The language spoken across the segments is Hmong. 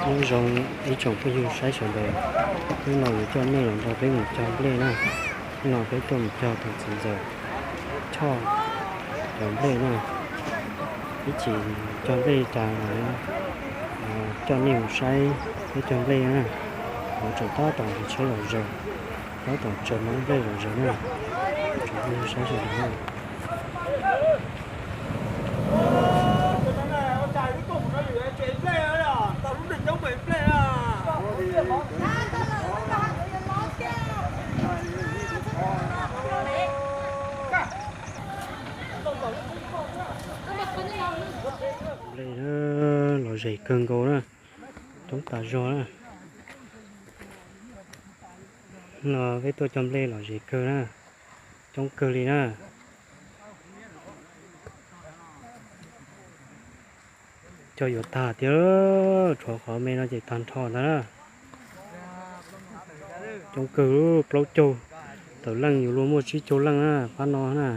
Nyob zoo ib tsoom phooj ywg saib sawv daws, hnub no yuav coj nej los nrog peb mus cog nplej na. Hnub no peb tuaj mus cog tus txiv ntxawm Choj cov nplej na. Ib chim cog nplej li cas los coj nej mus saib peb cog nplej na. Yuav tsum tab tom nrhiav tsheb los zaws, tab tom tsaws mov nplej los zaws na. Tsoom phooj ywg saib sawv daws na. Nplej na, los zem kawg nkaus na, coob tas zog na. No peb tuaj cog nplej los zem kawg na, coob kawg li na. Cog yuav tag thiab, tshuav qhov me no ces tag nrho ntag na. Coob kawg, plaub caug tawm leej, yuav luag muaj tsib caug leej na pab no na.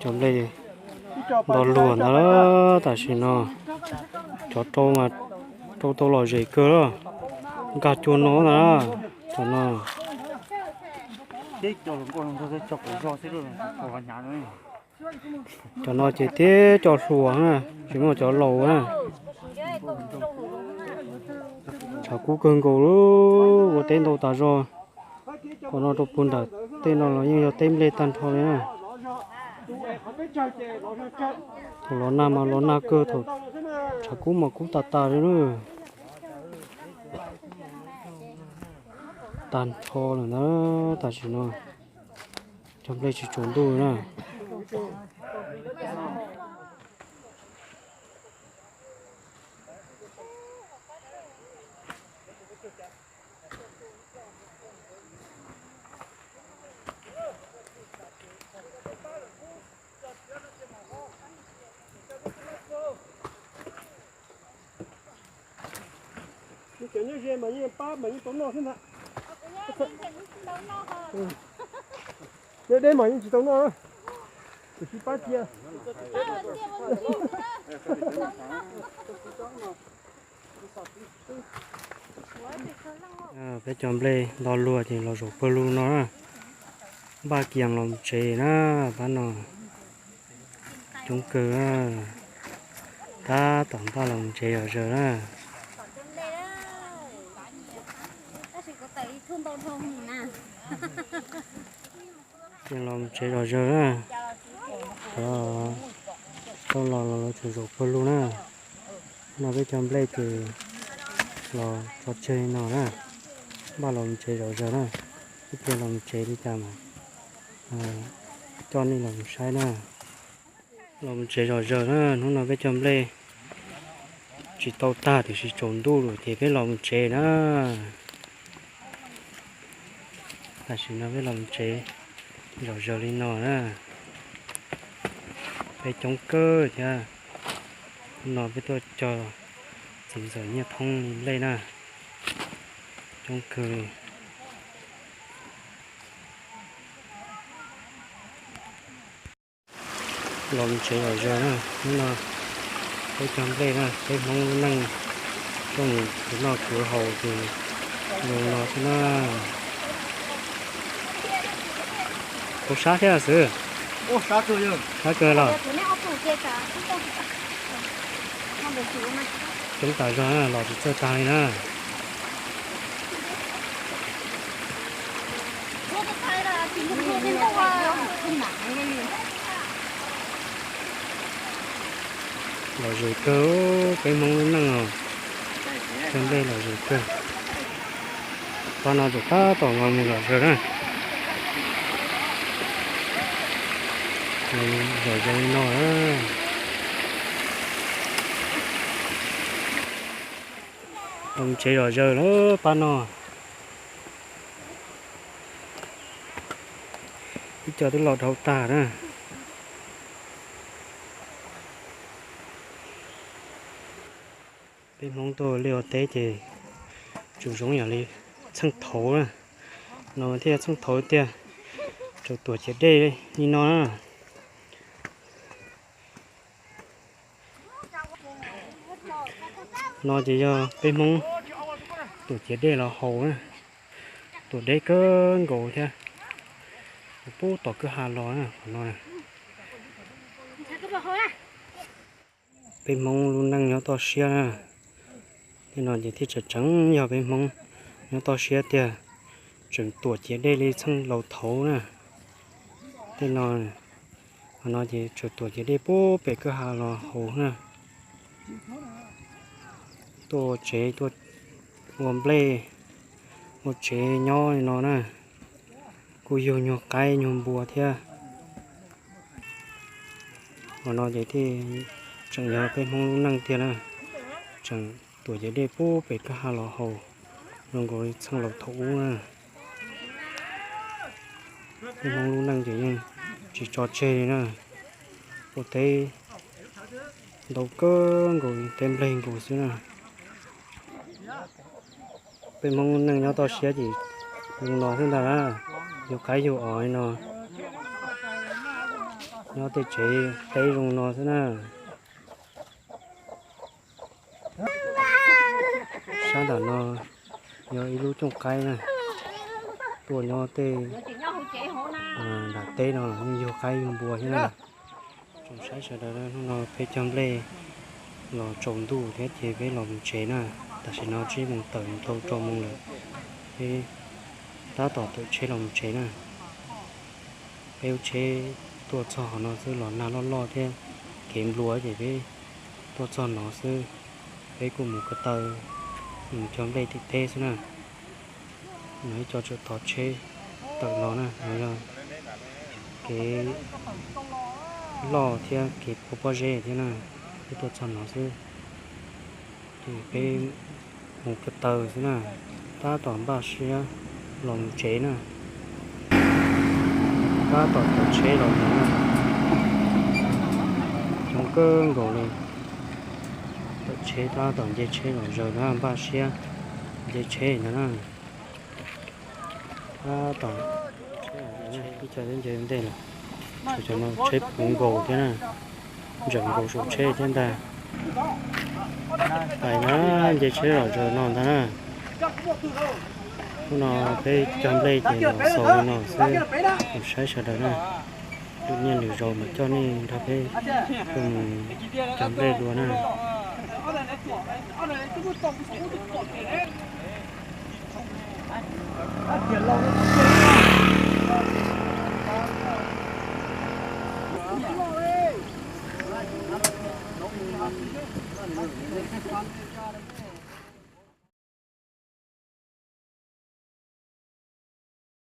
Cov nplej nto luag ntawd, tam sim no cov rau mas rau tau lom zem kawg, nkag cua no ntag. Cov no, cov no ces thiab cov hluas na, tsis muaj cov laus na. Tshav kub kawg nkaus, ua teb ntau tas zog. Qhov no rau puag nram tej no los yeej yog teb nplej tag nrho li na. Thaum los nag mas los nag kawg, thaum tshav kub mas kub tas tas li na. Tag nrho lawm ntag, tam sim no cov nplej tsis tsaus ntuj na. Cov nyob ze mas yeej pab mas yeej tau noj xwb ntag. Nyob deb mas yeej tsis tau noj, tiam sis pab cia. Peb cov nplej lo luag ces los zaum pawg lug no na. Npaj kiag los tsev na, pab no coob kawg. Tab tom npaj los tsev zom zaws na. Ces los tsev zom zaws na. Cov tau los los tseem zaum pawg lug na. No peb cov nplej ces los tso tseg no na. Npaj los tsev zom zaws na. Ib pliag los tsev li cas mas coj nej los saib na. Los tsev zom zaws na, hnub no peb cov nplej tsis tau tag tiam sis tsaus ntuj lawm ces peb los tsev na. Tam sim no peb los tsev zom zaws li no na. Peb coob kawg thiab. Hnub no peb tuaj cog txiv ntxawm Nyiaj Thoob li nplej na. Coob kawg li. Los tsev zom zaws na, hnub no peb cog nplej na, peb Hmoob lub neej coj mus khwv noj khwv haus ces zoo no xwb na. Kuv sab thiab xwb. Sab kawg los. Coob tas zog na, los tsis txawj tag li na. Lom zem kawg, peb Hmoob lub neej os. Cog nplej lom zem kawg. Pab no tseem tab tom los mus lom zem na. Lom zem li no. Los tsev zom zaws lawm pab no. Ib co twb los dhau tag na. Peb Hmoob tuaj liaj ua teb ces tsuas zoo yam li txheej thaud na. No thiaj txheej thaud tiag, tsuas tuam ciav dej li no na. No ces yog peb Hmoob tuam ciav dej los haus na. Tuam deb kawg nkaus thiab. Pub tom kwj ha los na, qhov no na. Peb Hmoob lub neej nyob toj siab na. Tej no ces thiaj tseem tseem yog peb Hmoob nyob toj siab tiag, tseem tuam ciav dej li txheej laus thaud na. Tej no, qhov no ces tseem tuam ciav dej pub pem kwj ha los haus na. Tuaj ua tsev, tuaj ua nplej, ua tsev nyob li no na, kuj yug nyuag qaib nyuag npua thiab. Qhov no ces thiaj tseem yog peb Hmoob lub neej tiag na, tseem tuam ciav dej pub pem kwj ha los haus zoo nkaus li txheej laus thaum ub na. Peb Hmoob lub neej ces yeej tsis tso tseg li na, ua teb ntau kawg nkaus, teb nplej nkaus xwb na. Peb Hmoob neej nyob toj siab ces zoo no xwb ntag na, yug qaib yug os li no, nyob tej tsev teb zoo no xwb na. Sab nram no yog ib lub cooj qaib na, tuaj nyob tej nram teb no los yeej yug qaib yug npua thiab na. Tsoom saib sawv daws, hnub no peb cog nplej los tsaus ntuj thiab ces peb los mus tsev na. Tam sim no tsib moos tawm dhau rau moos lawm, peb tab tom tawm tsheb los mus tsev na. Peb lub tsheb tuaj txog qhov no xwb los nag loj loj thiab kev nplua ces peb tuaj txog no xwb. Peb kuj mus ko taw, mus cog nplej tim teb xwb na. No ib co tseem thov tsheb tawm no na, no yog kev loj thiab kev pob pob zeb thiab na. Peb tuaj txog no xwb ces peb mus ko taw xwb na, tab tom npaj siab los mus tsev na. Tab tom tawm tsheb los mus na, coob kawg nkaus li. Tawm tsheb tab tom nce tsheb los zaws na, npaj siab nce tsheb ntag na. Tab tom, ib co twb nce ntej lawm, cov no tsheb puv nkaus thiab na, ntsawm nkaus saum tsheb thiab ntag. Pais na, nce tsheb los zaws no ntag na. Hnub no peb cog nplej ces los xaus li no xwb, mus saib sawv daws na. Lwm niaj lwm zaus mam coj nej nrog peb tuaj mus cog nplej dua na.